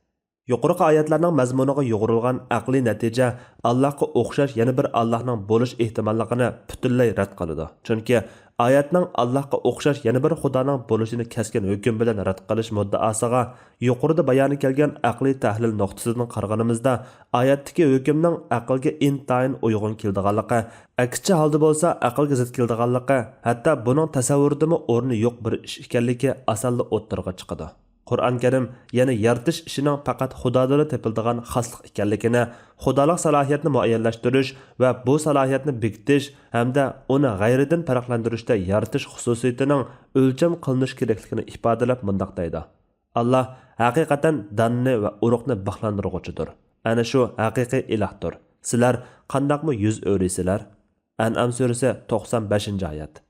يۇقىرىقى ئايەتلەرنىڭ مەزمۇنىغا يۇغۇرۇلغان ئەقلىي نەتىجە ئاللاھقا ئوخشاش يەنە بىر ئاللاھنىڭ بولۇش ئېھتىماللىقىنى پۈتۈنلەي رەت قىلىدۇ. چۈنكى ئايەتنىڭ ئاللاھقا ئوخشاش يەنە بىر خۇدانىڭ بولۇشىنى كەسكىن ھۆكۈم بىلەن رەت قىلىش مۇددىئاسىغا يۇقىرىدا بايانى كەلگەن ئەقلىي تەھلىل نۇقتىسىدىن قارىغىنىمىزدا، ئايەتتىكى ھۆكۈمنىڭ ئەقىلگە ئىنتايىن ئۇيغۇن كېلىدىغانلىقى، ئەكسىچە ھالدا بولسا ئەقىلگە زىت كېلىدىغانلىقى، ھەتتا بۇنىڭ تەسەۋۋۇردىمۇ ئورنى يوق بىر ئىش ئىكەنلىكى ئاسانلا ئوتتۇرىغا چىقىدۇ. قۇرئان كەرىم يەنە يارىتىش ئىشىنىڭ پەقەت خۇدادىلا تېپىلىدىغان خاسلىق ئىكەنلىكىنى، خۇدالىق سالاھىيەتنى مۇئەييەنلەشتۈرۈش ۋە بۇ سالاھىيەتنى بېكىتىش ھەمدە ئۇنى غەيرىدىن پەرقلەندۈرۈشتە يارىتىش خۇسۇسىيىتىنىڭ ئۆلچەم قىلىنىشى كېرەكلىكىنى ئىپادىلەپ مۇنداق دەيدۇ: ئاللا ھەقىقەتەن داننى ۋە ئۇرۇقنى بىخلاندۇرغۇچىدۇر. ئەنە شۇ ھەقىقىي ئىلاھتۇر. سىلەر قانداقمۇ يۈز ئۆرۈيسىلەر؟ ئەنئام سۈرىسى، توقسان بەشىنچى ئايەت.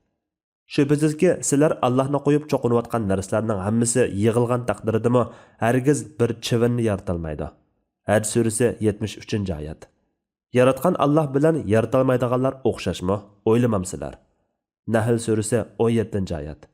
شۈبھىسىزكى، سىلەر ئاللاھنى قويۇپ چوقۇنۇۋاتقان نەرسىلەرنىڭ ھەممىسى يىغىلغان تەقدىردىمۇ ھەرگىز بىر چىۋىننى يارىتالمايدۇ. ھەج سۈرىسى، يەتمىش ئۈچىنچى ئايەت. ياراتقان ئاللاھ بىلەن يارىتالمايدىغانلار ئوخشاشمۇ؟ ئويلىمامسىلەر؟ نەھل سۈرىسى، ئون يەتتىنچى ئايەت.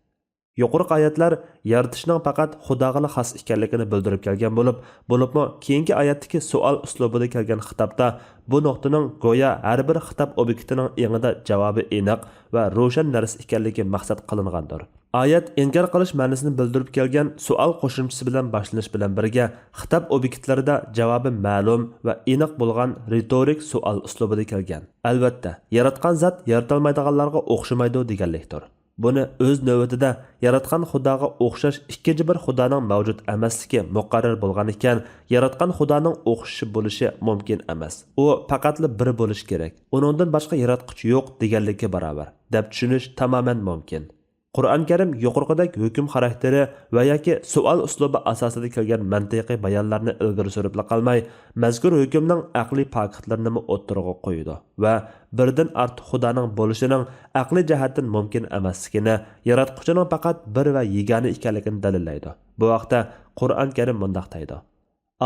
يۇقىرىقى ئايەتلەر يارىتىشنىڭ پەقەت خۇداغىلا خاس ئىكەنلىكىنى بىلدۈرۈپ كەلگەن بولۇپ، بولۇپمۇ كېيىنكى ئايەتتىكى سوئال ئۇسلۇبىدا كەلگەن خىتابتا بۇ نۇقتىنىڭ گويا ھەر بىر خىتاب ئوبيېكتىنىڭ ئېڭىدا جاۋابى ئېنىق ۋە روشەن نەرسە ئىكەنلىكى مەقسەت قىلىنغاندۇر. ئايەت ئىنكار قىلىش مەنىسىنى بىلدۈرۈپ كەلگەن سوئال قوشۇمچىسى بىلەن باشلىنىش بىلەن بىرگە، خىتاب ئوبيېكتلىرىدا جاۋابى مەلۇم ۋە ئېنىق بولغان رېتورىك سوئال ئۇسلۇبىدا كەلگەن. ئەلۋەتتە، ياراتقان زات يارىتالمايدىغانلارغا ئوخشىمايدۇ دېگەنلىكتۇر. بۇنى ئۆز نۆۋىتىدە ياراتقان خۇداغا ئوخشاش ئىككىنچى بىر خۇدانىڭ مەۋجۇت ئەمەسلىكى مۇقەررەر بولغان ئىكەن، ياراتقان خۇدانىڭ ئوخشىشى بولۇشى مۇمكىن ئەمەس. ئۇ پەقەتلا بىر بولۇشى كېرەك، ئۇنىڭدىن باشقا ياراتقۇچى يوق دېگەنلىككە باراۋەر، دەپ چۈشىنىش تامامەن مۇمكىن. قۇرئان كەرىم يۇقىرىقىدەك ھۆكۈم خاراكتېرى ۋە ياكى سوئال ئۇسلۇبى ئاساسىدا كەلگەن مەنتىقىي بايانلارنى ئىلگىرى سۈرۈپلا قالماي، مەزكۇر ھۆكۈمنىڭ ئەقلىي پاكىتلىرىنىمۇ ئوتتۇرىغا قويىدۇ ۋە بىردىن ئارتۇق خۇدانىڭ بولۇشىنىڭ ئەقلىي جەھەتتىن مۇمكىن ئەمەسلىكىنى، ياراتقۇچىنىڭ پەقەت بىر ۋە يېگانە ئىكەنلىكىنى دەلىللەيدۇ. بۇ ھەقتە قۇرئان كەرىم مۇنداق دەيدۇ: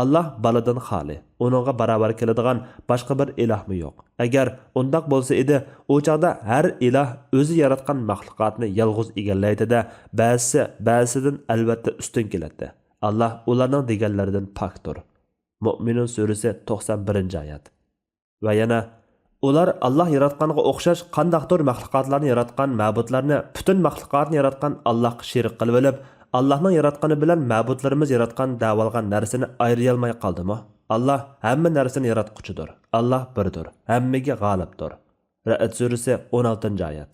ئاللاھ بالىدىن خالىي، ئۇنىڭغا باراۋەر كېلىدىغان باشقا بىر ئىلاھمۇ يوق. ئەگەر ئۇنداق بولسا ئىدى، ئۇ چاغدا ھەر ئىلاھ ئۆزى ياراتقان مەخلۇقاتنى يالغۇز ئىگىلەيدۇ-دە، بەزىسى بەزىسىدىن ئەلۋەتتە ئۈستۈن كېلەتتى. ئاللاھ ئۇلارنىڭ دېگەنلىرىدىن پاكتۇر. مۆمىنۇن سۈرىسى، توقسان بىرىنچى ئايەت. ۋە يەنە، ئۇلار ئاللاھ ياراتقانغا ئوخشاش قانداقتۇر مەخلۇقاتلارنى ياراتقان مەبۇدلارنى پۈتۈن مەخلۇقاتنى ياراتقان ئاللاھقا شېرىك قىلىۋېلىپ، ئاللاھنىڭ ياراتقىنى بىلەن مەبۇدلىرىمىز ياراتقان دەۋالغان نەرسىنى ئايرىيالماي قالدىمۇ؟ ئاللاھ ھەممە نەرسىنى ياراتقۇچىدۇر. ئاللاھ بىردۇر، ھەممىگە غالىبتۇر. رەئد سۈرىسى، ئون ئالتىنچى ئايەت.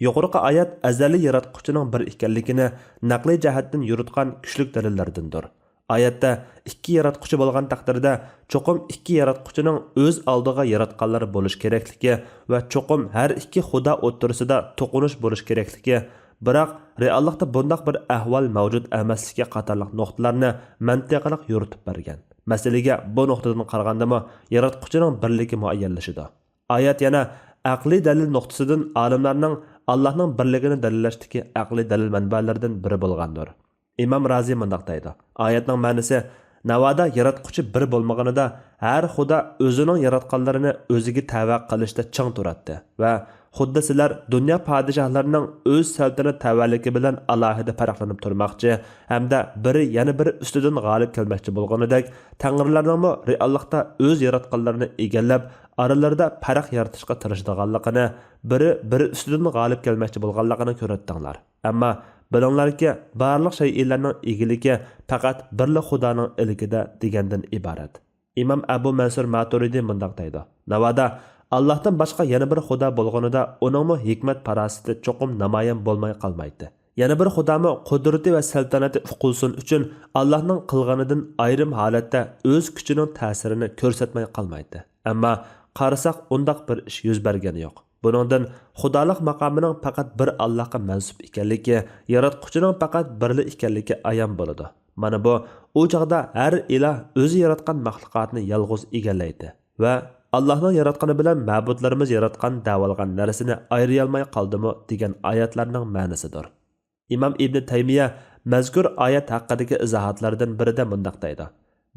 يۇقىرىقى ئايەت ئەزەلىي ياراتقۇچىنىڭ بىر ئىكەنلىكىنى نەقلىي جەھەتتىن يورۇتقان كۈچلۈك دەلىللەردىندۇر. ئايەتتە ئىككى ياراتقۇچى بولغان تەقدىردە، چوقۇم ئىككى ياراتقۇچىنىڭ ئۆز ئالدىغا ياراتقانلىرى بولۇشى كېرەكلىكى ۋە چوقۇم ھەر ئىككى خۇدا ئوتتۇرىسىدا توقۇنۇش بولۇشى كېرەكلىكى، بىراق، رېئاللىقتا بۇنداق بىر ئەھۋال مەۋجۇت ئەمەسلىكى قاتارلىق نۇقتىلارنى مەنتىقلىق يورۇتۇپ بەرگەن. مەسىلىگە بۇ نۇقتىدىن قارىغاندىمۇ، ياراتقۇچىنىڭ بىرلىكى مۇئەييەنلىشىدۇ. ئايەت يەنە ئەقلىي دەلىل نۇقتىسىدىن ئالىملارنىڭ ئاللاھنىڭ بىرلىكىنى دەلىللەشتىكى ئەقلىي دەلىل مەنبەلىرىدىن بىرى بولغاندۇر. ئىمام رازى مۇنداق دەيدۇ، ئايەتنىڭ مەنىسى، ناۋادا ياراتقۇچى بىر بولمىغىنىدا، ھەر خۇدا ئۆزىنىڭ ياراتقانلىرىنى ئۆزىگە تەۋە قىلىشتا چىڭ تۇراتتى ۋە خۇددى سىلەر دۇنيا پادىشاھلىرىنىڭ ئۆز سەلتەنەت تەۋەلىكى بىلەن ئالاھىدە پەرقلىنىپ تۇرماقچى ھەمدە بىرى يەنە بىرى ئۈستىدىن غالىب كەلمەكچى بولغىنىدەك، تەڭرىلەرنىڭمۇ رېئاللىقتا ئۆز ياراتقانلىرىنى ئىگىلەپ، ئارىلىرىدا پەرق يارىتىشقا تىرىشىدىغانلىقىنى، بىرى بىرى ئۈستىدىن غالىب كەلمەكچى بولغانلىقىنى كۆرەتتىڭلار. ئەمما بىلىڭلاركى، بارلىق شەيئىلەرنىڭ ئىگىلىكى پەقەت بىرلا خۇدانىڭ ئىلكىدە دېگەندىن ئىبارەت. ئىمام ئەبۇ مەنسۇر ماتۇرىدى مۇنداق دەيدۇ، ناۋادا ئاللاھتىن باشقا يەنە بىر خۇدا بولغىنىدا، ئۇنىڭمۇ ھېكمەت پاراسىتى چوقۇم نامايان بولماي قالمايتتى. يەنە بىر خۇدامۇ قۇدرىتى ۋە سەلتەنىتى ئۇقۇلسۇن ئۈچۈن ئاللاھنىڭ قىلغىنىدىن ئايرىم ھالەتتە ئۆز كۈچىنىڭ تەسىرىنى كۆرسەتمەي قالمايتتى. ئەمما قارىساق، ئۇنداق بىر ئىش يۈز بەرگەن يوق. بۇنىڭدىن خۇدالىق ماقامىنىڭ پەقەت بىر ئاللاھقا مەنسۇپ ئىكەنلىكى، ياراتقۇچىنىڭ پەقەت بىرلا ئىكەنلىكى ئايان بولىدۇ. مانا بۇ، ئۇ چاغدا ھەر ئىلاھ ئۆزى ياراتقان مەخلۇقاتنى يالغۇز ئىگىلەيتتى ۋە ئاللاھنىڭ ياراتقىنى بىلەن مەبۇدلىرىمىز ياراتقان دەۋالغان نەرسىنى ئايرىيالماي قالدىمۇ دېگەن ئايەتلەرنىڭ مەنىسىدۇر. ئىمام ئىبنى تەيمىيە مەزكۇر ئايەت ھەققىدىكى ئىزاھاتلىرىدىن بىرىدە مۇنداق دەيدۇ،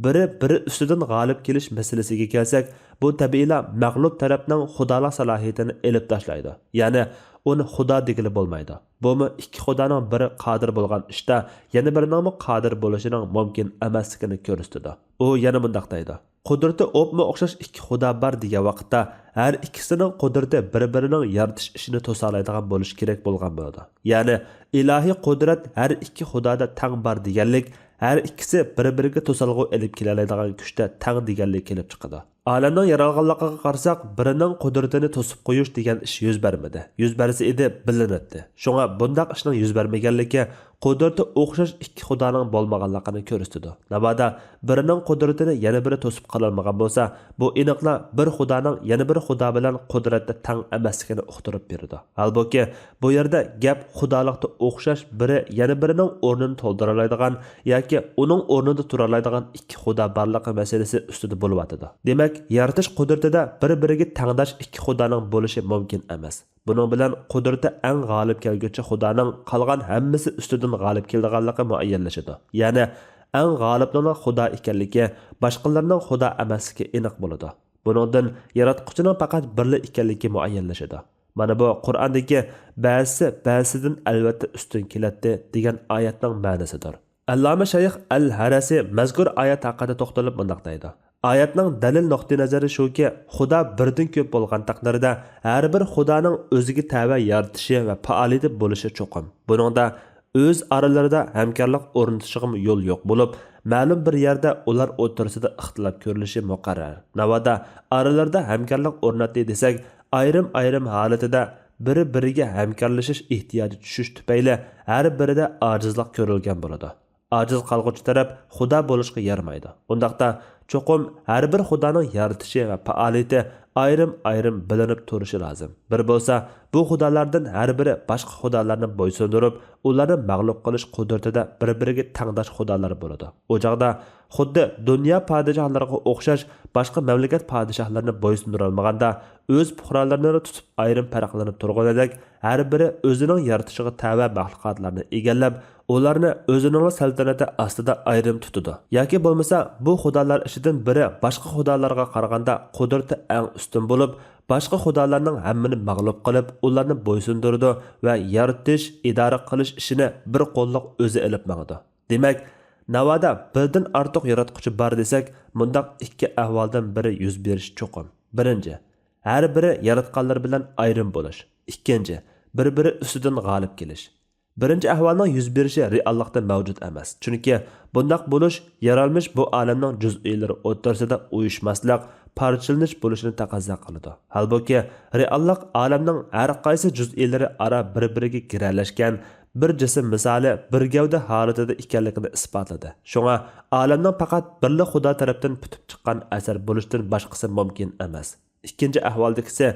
بىرى بىرى ئۈستىدىن غالىب كېلىش مەسىلىسىگە كەلسەك، بۇ تەبىئىيلا مەغلۇپ تەرەپنىڭ خۇدالىق سالاھىيىتىنى ئېلىپ تاشلايدۇ، يەنى ئۇنى خۇدا دېگىلى بولمايدۇ. بۇمۇ ئىككى خۇدانىڭ بىرى قادىر بولغان ئىشتا يەنە بىرىنىڭمۇ قادىر بولۇشىنىڭ مۇمكىن ئەمەسلىكىنى كۆرسىتىدۇ. ئۇ يەنە مۇنداق دەيدۇ، قۇدرىتى ئوپمۇ ئوخشاش ئىككى خۇدا بار دېگەن ۋاقىتتا، ھەر ئىككىسىنىڭ قۇدرىتى بىر-بىرىنىڭ يارىتىش ئىشىنى توسالايدىغان بولۇشى كېرەك بولغان بولىدۇ. يەنى ئىلاھىي قۇدرەت ھەر ئىككى خۇدادا تەڭ بار دېگەنلىك، ھەر ئىككىسى بىر-بىرىگە توسالغۇ ئېلىپ كېلەلەيدىغان كۈچتە تەڭ دېگەنلىك كېلىپ چىقىدۇ. ئالەمنىڭ يارالغانلىقىغا قارىساق، بىرىنىڭ قۇدرىتىنى توسۇپ قويۇش دېگەن ئىش يۈز بەرمىدى. يۈز بەرسە ئىدى، بىلىنەتتى. شۇڭا بۇنداق ئىشنىڭ يۈز بەرمىگەنلىكى، قۇدرىتى ئوخشاش ئىككى خۇدانىڭ بولمىغانلىقىنى كۆرسىتىدۇ. ناۋادا بىرىنىڭ قۇدرىتىنى يەنە بىرى توسۇپ قالالمىغان بولسا، بۇ ئېنىقلا بىر خۇدانىڭ يەنە بىر خۇدا بىلەن قۇدرەتتە تەڭ ئەمەسلىكىنى ئۇقتۇرۇپ بېرىدۇ. ھالبۇكى، بۇ يەردە گەپ خۇدالىقتا ئوخشاش بىرى يەنە بىرىنىڭ ئورنىنى تولدۇرالايدىغان ياكى ئۇنىڭ ئورنىدا تۇرالايدىغان ئىككى خۇدا بارلىقى مەسىلىسى ئۈستىدە بولۇۋاتىدۇ. دېمەك، يارىتىش قۇدرىتىدە بىر-بىرىگە تەڭداش ئىككى خۇدانىڭ بولۇشى مۇمكىن ئەمەس. بۇنىڭ بىلەن قۇدرىتى ئەڭ غالىب كەلگۈچى خۇدانىڭ قالغان ھەممىسى ئۈستىدىن غالىب كېلىدىغانلىقى مۇئەييەنلىشىدۇ. يەنى، ئەڭ غالىبنىڭلا خۇدا ئىكەنلىكى، باشقىلىرىنىڭ خۇدا ئەمەسلىكى ئېنىق بولىدۇ. بۇنىڭدىن ياراتقۇچىنىڭ پەقەت بىرلا ئىكەنلىكى مۇئەييەنلىشىدۇ. مانا بۇ قۇرئاندىكى «بەزىسى بەزىسىدىن ئەلۋەتتە ئۈستۈن كېلەتتى» دېگەن ئايەتنىڭ مەنىسىدۇر. ئەللامە شەيخ ئەل ھەرەسى مەزكۇر ئايەت ھەققىدە توختىلىپ مۇنداق دەيدۇ: ئايەتنىڭ دەلىل نۇقتىئىنەزىرى شۇكى، خۇدا بىردىن كۆپ بولغان تەقدىردە، ھەر بىر خۇدانىڭ ئۆزىگە تەۋە يارىتىشى ۋە پائالىيىتى بولۇشى چوقۇم. بۇنىڭدا ئۆز ئارىلىرىدا ھەمكارلىق ئورنىتىشىغىمۇ يول يوق بولۇپ، مەلۇم بىر يەردە ئۇلار ئوتتۇرىسىدا ئىختىلاپ كۆرۈلۈشى مۇقەررەر. ناۋادا ئارىلىرىدا ھەمكارلىق ئورناتتى دېسەك، ئايرىم-ئايرىم ھالىتىدە بىر-بىرىگە ھەمكارلىشىش ئېھتىياجى چۈشۈش تۈپەيلى ھەر بىرىدە ئاجىزلىق كۆرۈلگەن بولىدۇ. ئاجىز قالغۇچى تەرەپ خۇدا بولۇشقا يارىمايدۇ. ئۇنداقتا چوقۇم ھەر بىر خۇدانىڭ يارىتىشى ۋە پائالىيىتى ئايرىم-ئايرىم بىلىنىپ تۇرۇشى لازىم. بىر بولسا، بۇ خۇدالاردىن ھەر بىرى باشقا خۇدالارنى بويسۇندۇرۇپ، ئۇلارنى مەغلۇپ قىلىش قۇدرىتىدە بىر-بىرىگە تەڭداش خۇدالار بولىدۇ. ئۇ چاغدا خۇددى دۇنيا پادىشاھلىرىغا ئوخشاش باشقا مەملىكەت پادىشاھلىرىنى بويسۇندۇرالمىغاندا، ئۆز پۇقرالىرىنى تۇتۇپ ئايرىم پەرقلىنىپ تۇرغىنىدەك، ھەر بىرى ئۆزىنىڭ يارىتىشىغا تەۋە مەخلۇقاتلارنى ئىگىلەپ، ئۇلارنى ئۆزىنىڭلا سەلتەنىتى ئاستىدا ئايرىم تۇتىدۇ. ياكى بولمىسا، بۇ خۇدالار ئىچىدىن بىرى باشقا خۇدالارغا قارىغاندا قۇدرىتى ئەڭ ئۈستۈن بولۇپ، باشقا خۇدالارنىڭ ھەممىنى مەغلۇپ قىلىپ، ئۇلارنى بويسۇندۇرىدۇ ۋە يارىتىش، ئىدارە قىلىش ئىشىنى بىر قوللۇق ئۆزى ئېلىپ ماڭىدۇ. دېمەك، ناۋادا بىردىن ئارتۇق ياراتقۇچى بار دېسەك، مۇنداق ئىككى ئەھۋالدىن بىرى يۈز بېرىشى چوقۇم. بىرىنچى، ھەر بىرى ياراتقانلىرى بىلەن ئايرىم بولۇش. ئىككىنچى، بىر-بىرى ئۈستىدىن غالىب كېلىش. بىرىنچى ئەھۋالنىڭ يۈز بېرىشى رېئاللىقتا مەۋجۇت ئەمەس. چۈنكى بۇنداق بولۇش يارالمىش بۇ ئالەمنىڭ جۈزئىيلىرى ئوتتۇرىسىدا ئۇيۇشماسلىق، پارچىلىنىش بولۇشىنى تەقەززا قىلىدۇ. ھالبۇكى، رېئاللىق ئالەمنىڭ ھەر قايسى جۈزئىيلىرى ئارا بىر-بىرىگە گىرەلەشكەن، بىر جىسىم مىسالى بىر گەۋدە ھالىتىدە ئىكەنلىكىنى ئىسپاتلىدى. شۇڭا ئالەمنىڭ پەقەت بىرلا خۇدا تەرەپتىن پۈتۈپ چىققان ئەسەر بولۇشتىن باشقىسى مۇمكىن ئەمەس. ئىككىنچى ئەھۋالدىكىسى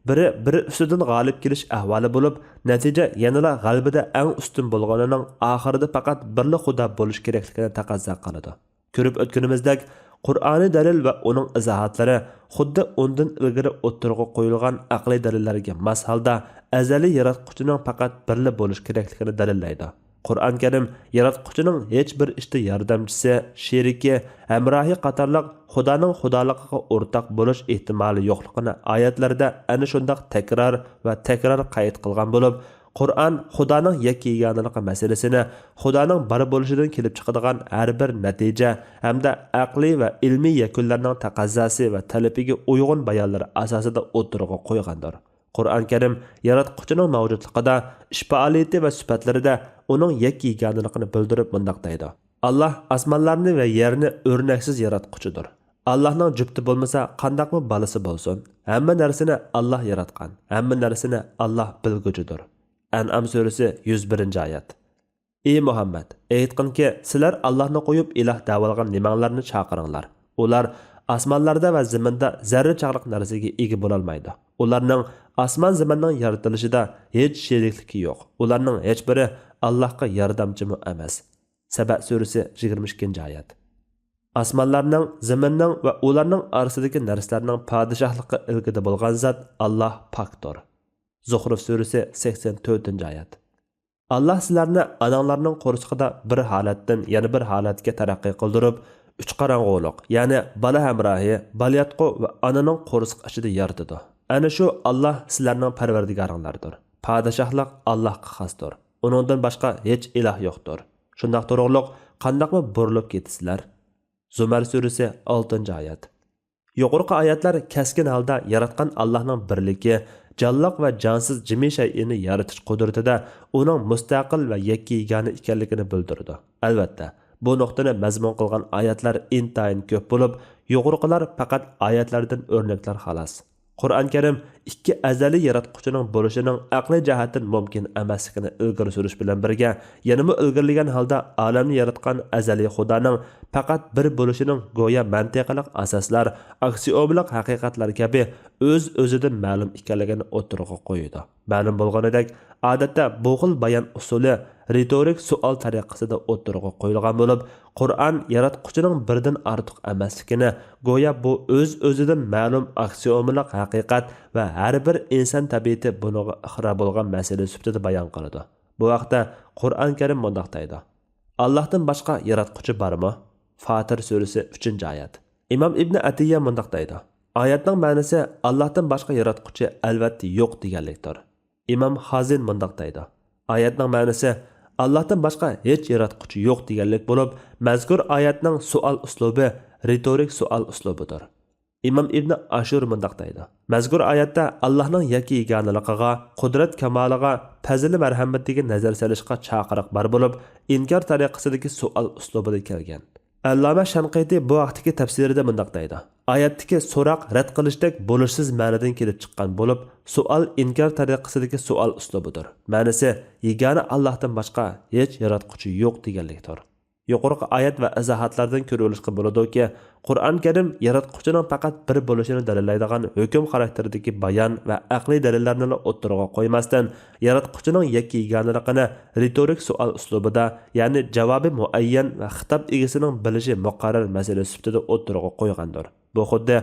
بىرى بىرى ئۈستىدىن غالىب كېلىش ئەھۋالى بولۇپ، نەتىجە يەنىلا غەلىبىدە ئەڭ ئۈستۈن بولغىنىنىڭ ئاخىرىدا پەقەت بىرلا خۇدا بولۇش كېرەكلىكىنى تەقەززا قىلىدۇ. كۆرۈپ ئۆتكىنىمىزدەك، قۇرئانىي دەلىل ۋە ئۇنىڭ ئىزاھاتلىرى خۇددى ئۇندىن ئىلگىرى ئوتتۇرىغا قويۇلغان ئەقلىي دەلىللەرگە ماس ھالدا ئەزەلىي ياراتقۇچىنىڭ پەقەت بىرلا بولۇش كېرەكلىكىنى دەلىللەيدۇ. قۇرئان كەرىم ياراتقۇچىنىڭ ھېچ بىر ئىشتا ياردەمچىسى، شېرىكى، ھەمراھى قاتارلىق خۇدانىڭ خۇدالىقىغا ئورتاق بولۇش ئېھتىمالى يوقلۇقىنى ئايەتلەردە ئەنە شۇنداق تەكرار ۋە تەكرار قەيت قىلغان بولۇپ، قۇرئان خۇدانىڭ يەككە-يېگانىلىقى مەسىلىسىنى، خۇدانىڭ بار بولۇشىدىن كېلىپ چىقىدىغان ھەر بىر نەتىجە ھەمدە ئەقلىي ۋە ئىلمىي يەكۈنلەرنىڭ تەقەززاسى ۋە تەلىپىگە ئۇيغۇن بايانلىرى ئاساسىدا ئوتتۇرىغا قويغاندۇر. قۇرئان كەرىم ياراتقۇچىنىڭ مەۋجۇتلۇقىدا، ئىش پائالىيىتى ۋە سۈپەتلىرىدە ئۇنىڭ يەككە-يېگانىلىقىنى بىلدۈرۈپ مۇنداق دەيدۇ: «ئاللاھ ئاسمانلارنى ۋە يەرنى ئۆرنەكسىز ياراتقۇچىدۇر. ئاللاھنىڭ جۈپتى بولمىسا، قانداقمۇ بالىسى بولسۇن؟ ھەممە نەرسىنى ئاللاھ ياراتقان، ھەممە نەرسىنى ئاللاھ بىلگۈچىدۇر.» ئەنئام سۈرىسى، يۈز بىرىنچى ئايەت. ئى مۇھەممەد، ئېيتقىنكى، سىلەر ئاللاھنى قويۇپ ئىلاھ دەۋالغان نېمەڭلارنى چاقىرىڭلار. ئۇلار ئاسمانلاردا ۋە زېمىندا زەررە چاغلىق نەرسىگە ئىگە بولالمايدۇ. ئۇلارنىڭ ئاسمان زېمىننىڭ يارىتىلىشىدا ھېچ شېرىكلىكى يوق. ئۇلارنىڭ ھېچ بىرى ئاللاھقا ياردەمچىمۇ ئەمەس. سەبە سۈرىسى، يىگىرمە ئىككىنچى ئايەت. ئاسمانلارنىڭ، زېمىننىڭ ۋە ئۇلارنىڭ ئارىسىدىكى نەرسىلەرنىڭ پادىشاھلىققا ئىلكىدە بولغان زات ئاللاھ پاكتۇر. زۇخرۇف سۈرىسى، سەكسەن تۆتىنچى ئايەت. ئاللاھ سىلەرنى ئاناڭلارنىڭ قورسىقىدا بىر ھالەتتىن يەنە بىر ھالەتكە تەرەققىي قىلدۇرۇپ، ئۈچ قاراڭغۇلۇق، يەنى بالا ھەمراھى، بالىياتقۇ ۋە ئانىنىڭ قورسىقى ئىچىدە يارىتىدۇ. ئەنە شۇ ئاللاھ سىلەرنىڭ پەرۋەردىگارىڭلاردۇر. پادىشاھلىق ئاللاھقا خاستۇر. ئۇنىڭدىن باشقا ھېچ ئىلاھ يوقتۇر. شۇنداق تۇرۇقلۇق قانداقمۇ بۇرۇلۇپ كېتىسىلەر؟ زۇمەر سۈرىسى، ئالتىنچى ئايەت. يۇقىرىقى ئايەتلەر كەسكىن ھالدا ياراتقان ئاللاھنىڭ بىرلىكى، جانلىق ۋە جانسىز جىمى شەيئىنى يارىتىش قۇدرىتىدە ئۇنىڭ مۇستەقىل ۋە يەككە-يېگانە ئىكەنلىكىنى بىلدۈرىدۇ. ئەلۋەتتە، بۇ نۇقتىنى مەزمۇن قىلغان ئايەتلەر ئىنتايىن كۆپ بولۇپ، يۇقىرىقىلار پەقەت ئايەتلەردىن ئۆرنەكلەر خالاس. قۇرئان كەرىم ئىككى ئەزەلىي ياراتقۇچىنىڭ بولۇشىنىڭ ئەقلىي جەھەتتىن مۇمكىن ئەمەسلىكىنى ئىلگىرى سۈرۈش بىلەن بىرگە، يەنىمۇ ئىلگىرىلىگەن ھالدا ئالەمنى ياراتقان ئەزەلىي خۇدانىڭ پەقەت بىر بولۇشىنىڭ گويا مەنتىقىلىق ئاساسلار، ئاكسىيومىلىق ھەقىقەتلەر كەبى ئۆز-ئۆزىدىن مەلۇم ئىكەنلىكىنى ئوتتۇرىغا قويىدۇ. مەلۇم بولغىنىدەك، ئادەتتە بۇ خىل بايان ئۇسۇلى رېتورىك سوئال تەرىقىسىدە ئوتتۇرىغا قويۇلغان بولۇپ، قۇرئان ياراتقۇچىنىڭ بىردىن ئارتۇق ئەمەسلىكىنى، گويا بۇ ئۆز-ئۆزىدىن مەلۇم ئاكسىيومىلىق ھەقىقەت ۋە ھەر بىر ئىنسان تەبىئىتى بۇنىڭغا ئىقرار بولغان مەسىلە سۈپىتىدە بايان قىلىدۇ. بۇ ھەقتە قۇرئان كەرىم مۇنداق دەيدۇ: «ئاللاھتىن باشقا ياراتقۇچى بارمۇ؟» فاتىر سۈرىسى، ئۈچىنچى ئايەت. ئىمام ئىبنى ئەتىيە مۇنداق دەيدۇ: «ئايەتنىڭ مەنىسى ئاللاھتىن باشقا ياراتقۇچى ئەلۋەتتە يوق دېگەنلىكتۇر.» ئىمام خازىن مۇنداق دەيدۇ: «ئايەتنىڭ مەنىسى ئاللاھتىن باشقا ھېچ ياراتقۇچى يوق دېگەنلىك بولۇپ، مەزكۇر ئايەتنىڭ سوئال ئۇسلۇبى رېتورىك سوئال ئۇسلۇبىدۇر.» ئىمام ئىبنى ئاشۇر مۇنداق دەيدۇ: «مەزكۇر ئايەتتە ئاللاھنىڭ يەككە يېگانىلىقىغا، قۇدرەت كامالىغا، پەزىلى مەرھەمىتىگە نەزەر سېلىشقا چاقىرىق بار بولۇپ، ئىنكار تەرىقىسىدىكى سوئال ئۇسلۇبىدا كەلگەن.» ئەللامە شەنقىتى بۇ ھەقتىكى تەپسىرىدە مۇنداق دەيدۇ: «ئايەتتىكى سوراق رەت قىلىشتەك بولۇشسىز مەنىدىن كېلىپ چىققان بولۇپ، سوئال ئىنكار تەرىقىسىدىكى سوئال ئۇسلۇبىدۇر. مەنىسى يېگانە ئاللاھتىن باشقا ھېچ ياراتقۇچى يوق دېگەنلىكتۇر.» يۇقىرىقى ئايەت ۋە ئىزاھاتلاردىن كۆرۈۋېلىشقا بولىدۇكى، قۇرئان كەرىم ياراتقۇچىنىڭ پەقەت بىر بولۇشىنى دەلىللەيدىغان ھۆكۈم خاراكتېرىدىكى بايان ۋە ئەقلىي دەلىللەرنىلا ئوتتۇرىغا قويماستىن، ياراتقۇچىنىڭ يەككە يېگانىلىقىنى رېتورىك سوئال ئۇسلۇبىدا، يەنى جاۋابى مۇئەييەن ۋە خىتاب ئىگىسىنىڭ بىلىشى مۇقەررەر مەسىلە سۈپىتىدە ئوتتۇرىغا قويغاندۇر. بۇ خۇددى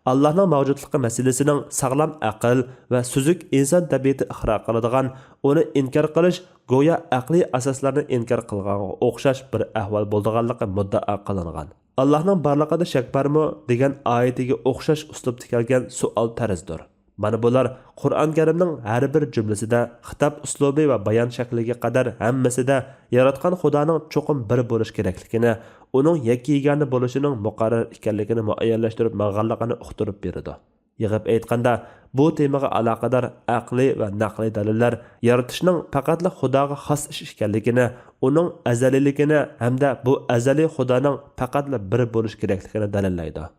ئاللاھنىڭ مەۋجۇتلۇقى مەسىلىسىنىڭ ساغلام ئەقىل ۋە سۈزۈك ئىنسان تەبىئىتى ئىقرار قىلىدىغان، ئۇنى ئىنكار قىلىش گويا ئەقلىي ئاساسلارنى ئىنكار قىلغانغا ئوخشاش بىر ئەھۋال بولىدىغانلىقى مۇددىئا قىلىنغان. «ئاللاھنىڭ بارلىقىدا شەك بارمۇ؟» دېگەن ئايىتىگە ئوخشاش ئۇسلۇبتا كەلگەن سوئال تەرزىدۇر. مانا بۇلار قۇرئان كەرىمنىڭ ھەر بىر جۈملىسىدە، خىتاب ئۇسلۇبى ۋە بايان شەكلىگە قەدەر ھەممىسىدە ياراتقان خۇدانىڭ چوقۇم بىر بولۇش كېرەكلىكىنى، ئۇنىڭ يەككە يېگانە بولۇشىنىڭ مۇقەررەر ئىكەنلىكىنى مۇئەييەنلەشتۈرۈپ ماڭغانلىقىنى ئۇقتۇرۇپ بېرىدۇ. يىغىپ ئېيتقاندا، بۇ تېمىغا ئالاقىدار ئەقلىي ۋە نەقلىي دەلىللەر يارىتىشنىڭ پەقەتلا خۇداغا خاس ئىش ئىكەنلىكىنى، ئۇنىڭ ئەزەلىيلىكىنى ھەمدە بۇ ئەزەلىي خۇدانىڭ پەقەتلا بىر بولۇش كېرەكلىكىنى دەلىللەيدۇ.